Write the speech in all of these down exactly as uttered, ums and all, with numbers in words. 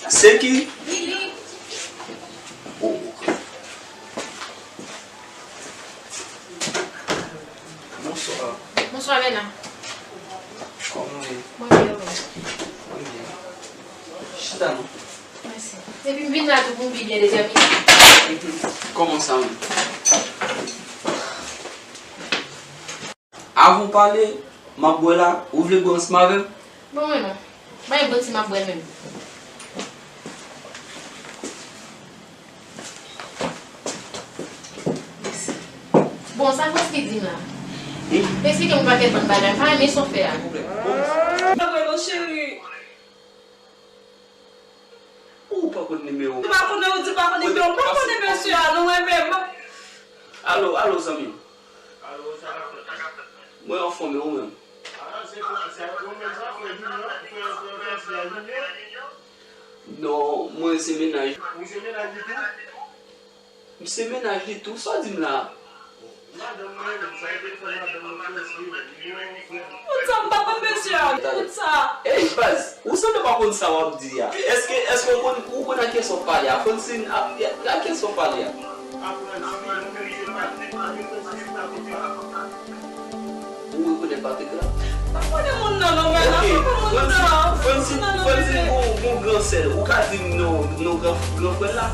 Se ki? Lili. Oh. Bonswa. Bonswa, Bèna. Kòman w ye? Mwen byen, wi. Mwen byen. Chita non. Mèsi. Depi m vin la tou pou m byen detèmine. Kòman sa menm? Avan w pale, m ap bwè la, ou vle bwè ansanm avè m? Bon, mwen non. Ba yon bon ti m ap bwè l menm. Mèsi. Bon, sa Frans ki di m la? Li eksplike m yon pakèt bann bagay, m pa renmen sa w fè a. Mwen non, cheri. Ou pa konn nimewo m. Ou pa konnen, ou di pa konn nimewo m. Ou pa konnen mesye a, non, mwen menm. Alo, alo, zanmi m. Mwen anfòm, e ou menm? Non, mwen se mennaj. Ou se mennaj li tou? M se mennaj li tou, sa w di m la a? Madanm mwen, sa e te fè madanm mwen Fransine, li gen yon frè. Poukisa m pa konn mesye a? Poukisa? Ey, baz, ou sanble pa konn sa w ap di a. Èske, èske ou konn, ou konn a kiyès w ap pale a? Fransine, a, a kiyès w ap pale a? A Fransine, mwen menm se Patrick, mwen Fransine se Patrick la. Ou rekonèt Patrick la? Pa konnen moun nan non, men la, pa konnen moun nan. Fransine, Fransine gon, gon gran sè l. Ou ka di m non, non gran, gran frè l la?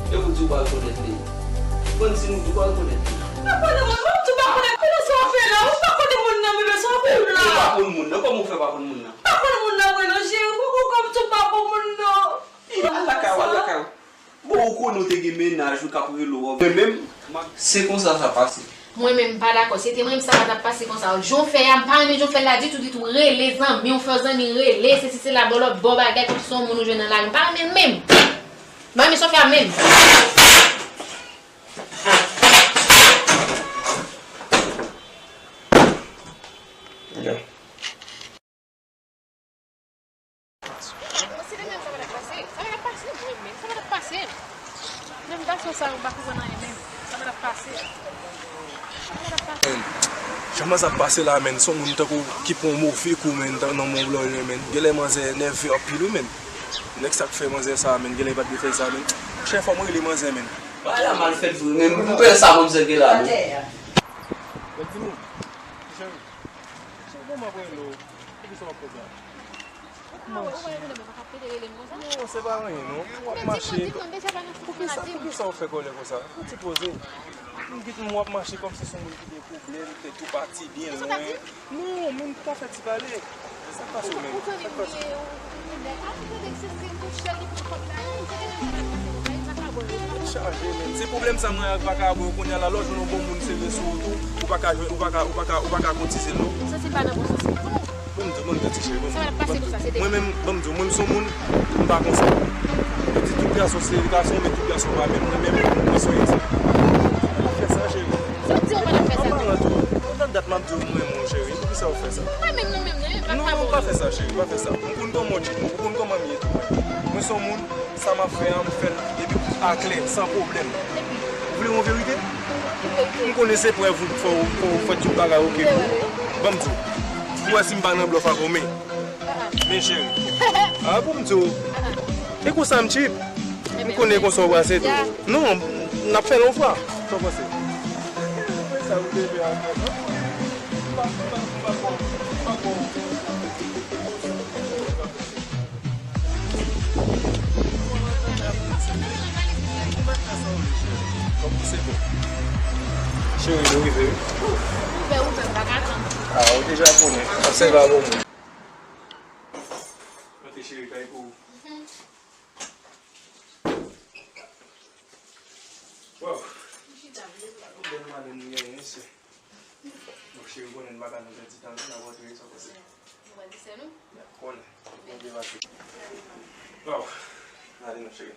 E ou di ou pa rekonèt li? Fransine, ou di ou pa rekonèt li? Pa konnen moun, mwen di ou pa konnen. Konnen sa w ap fè la, ou pa konnen moun nan, men sa w ap fè la. Ou pa konn moun nan, kòman ou fè pa konn moun nan? Pa konn moun nan, mwen non, cheri, ou, ou kòm di ou pa konn moun nan. Al lakay ou, al lakay ou. Bon, ou konnen ou te gen mennaj ou k ap rele w. Mwen menm, se konsa sa pase. Mwen menm, m pa dakò. Si se te mwen menm, sa pa t ap pase konsa. Jan w fè a, m pa renmen jan w fè l la ditou, ditou. Rele zanmi w, fè w zanmi, rele, sesi, sela, bò lòt bò bagay, kòmsi se yon moun ou jwenn nan lari. M pa renmen l menm. M pa renmen jan w fè a menm. Mwen se li menm, sa pa t ap pase. Sa pa t ap pase, mwen menm. Sa pa t ap pase. Menm gason sa yo, m pa konprann anyen menm. Sa pa t ap pase. Sa pa t ap pase. Jan sa ap pase la, menn, se yon moun tankou ki pran yon move kou, menn, nan men yon lòt, menn. Genlè manzè nève anpil, wi, menn. Nèg sa k fè manzè sa, menn, genlè li pa t dwe fè sa, menn. Monchè, fò mwen rele manzè, menn. Bagay la mal fèt vre, menn. M pè sa manzè gen la, non. Bèl timoun. Cheri. Cheri, kòman w ap rele w? Poukisa w ap fè sa? Non, se pa anyen non. W ap mache. Poukisa, poukisa w fè kòlè konsa? Yon ti poze. M git m w ap mache kòmsi se yon moun ki gen pwoblèm, tèt ou pati byen lwen. Non, moun pa fè ti pale. Sa k pase w menm? Sa k pase w? Tèt chaje, menn. Se pwoblèm sa mwen ak vakabon yo kounye a la. Lòt jou nou bon moun sere sou ou tou. Ou pa ka jwenn, ou pa ka, ou pa ka, ou pa ka kotize non. Sa se pa nan bon sans. Ban m di w, ban m di w, ti cheri, ban m di w, ban m di w. Mwen menm, ban m di w, mwen m se yon moun, m pa konsa. Yo di tout gason se gason, men tout gason pa menm. Mwen menm, mwen se yon egzanp. Pa fè sa, cheri. Sa w di, ou pa t ap fè sa. An palan tou, lontan dat m ap di w m renmen w, cheri. Poukisa w fè sa? Pa menm non, menm non, e pa bon. Non, pa fè sa, cheri, pa fè sa. M konn kòman w di m, ou konn kòman m ye tou. Mwen se yon moun, sa m ap fè a, m fè l epi aklè, san pwoblèm. Ou vle yon verite? M konnen se prèv ou fè, ou fè, ou fè tout bagay oke pou ou. Ban m di w. Ou wè si m pa nan blòf avè w, men. Men cheri. A, pou m di w. E konsa m tchip. M konnen konsa w pase tou. Non, n ap fè l yon fwa. Sa w panse? Sa ou te vle a. Cheri, nou rive, wi. Ouvè, ouvè, m pa ka tann. A, ou deja konnen. Obsève avè w. Mete cheri kay pou ou. Waw. Yon bèl madanm nou genyen, mesye. Donk, cheri, ou konnen nou pa ka nan pèdi tan, non, n ap rantre, sa w panse? Nou pral di sè nou? Ya, konnen. Bon, byen pase. Waw. Ale non, cheri.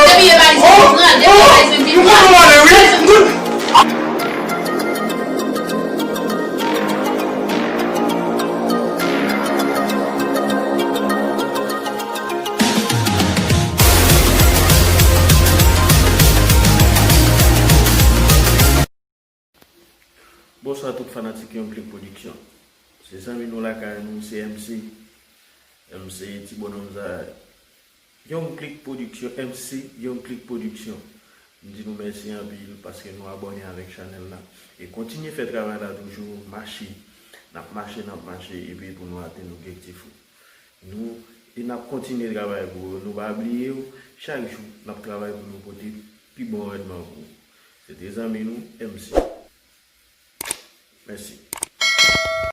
Depi e valiz mwen pran, depi e valiz mwen pran. Bonswa tout fanatik Young Click Production. Se zanmi nou lakay nou, se M C. M C ti bonòm sa. Young Click Production, M C Young Click Production. M di nou mèsi anpil paske nou abòne avèk chanèl la. E kontinye fè travay la toujou, mache. N ap mache, n ap mache, epi pou nou atenn objektif ou. Nou, e n ap kontinye travay pou ou. Nou pa bliye w, chak jou, n ap travay pou nou pote pi bon randman pou ou. Se te zanmi nou, M C. Mèsi.